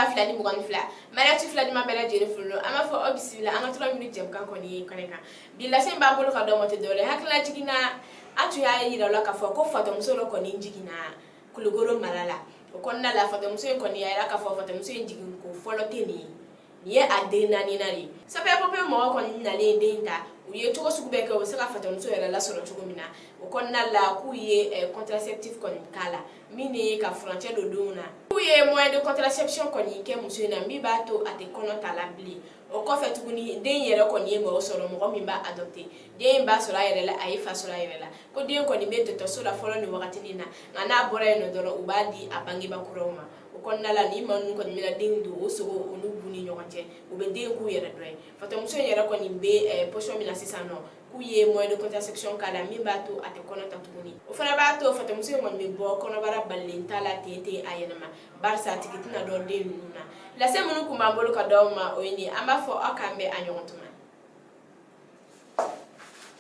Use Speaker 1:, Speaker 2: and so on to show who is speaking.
Speaker 1: 2022. Mariatu fila ɲuman bɛɛ lajɛlen folo, an b'a fɔ aw bisimila an ka 3 minutes jɛmukan kɔni ye kɛnɛ kan. Bi lase b'an bolo ka d'aw ma tɛ dɔwɛrɛ ye, hakilila jiginna an tun y'a yira aw la k'a fɔ ko fatɔmuso dɔ kɔni jiginna Kulukoro mara la. O kɔnɔna la, fatɔmuso in kɔni y'a yira k'a fɔ fatɔmuso in jigin ko fɔlɔ tɛ nin ye, nin ye a den naaninan de ye. Sapeur pompier mɔgɔ kɔni nalen den ta, u ye cogo sugu bɛɛ kɛ u bɛ se ka fatɔmuso yɛrɛ lasɔrɔ cogo min na. O kɔnɔna la, k'u ye contraceptif kɔni k'a la, min ye ka furancɛ don denw na. K'u ye moyen de contraception kɔni kɛ muso in na, min b'a to a tɛ kɔnɔ ta la bilen. O kɔfɛ tuguni, den yɛrɛ kɔni ye mɔgɔ sɔrɔ, mɔgɔ min b'a adopté. Den b'a sɔrɔ a yɛrɛ la, a ye fa sɔrɔ a yɛrɛ la. Ko den kɔni bɛ dɔgɔtɔrɔso la fɔlɔ nin wagatinin na, nka n'a bɔra yen nɔ dɔrɔn, u b'a di a bangebaa kuraw ma. O kɔnɔna la, ni maa ninnu kɔni bɛna den don o sogo o n'u bu ni ɲɔgɔn cɛ, u bɛ den k'u yɛrɛ dɔ ye. Fatɔmuso in yɛrɛ kɔni bɛ position min na sisan nɔ, k'u ye moyen de contraception k'a la, min b'a to a tɛ kɔnɔ ta tuguni. O fana b'a to fatɔmuso in kɔni bɛ bɔ kɔnɔbara balilen t'a la ten ten a yɛlɛma, barisa a tigi tɛna dɔn den ninnu na. Lase minnu tun b'an bolo ka d'aw ma, o ye nin ye. An b'a fɔ aw k'an bɛn a ɲɔgɔn tuma.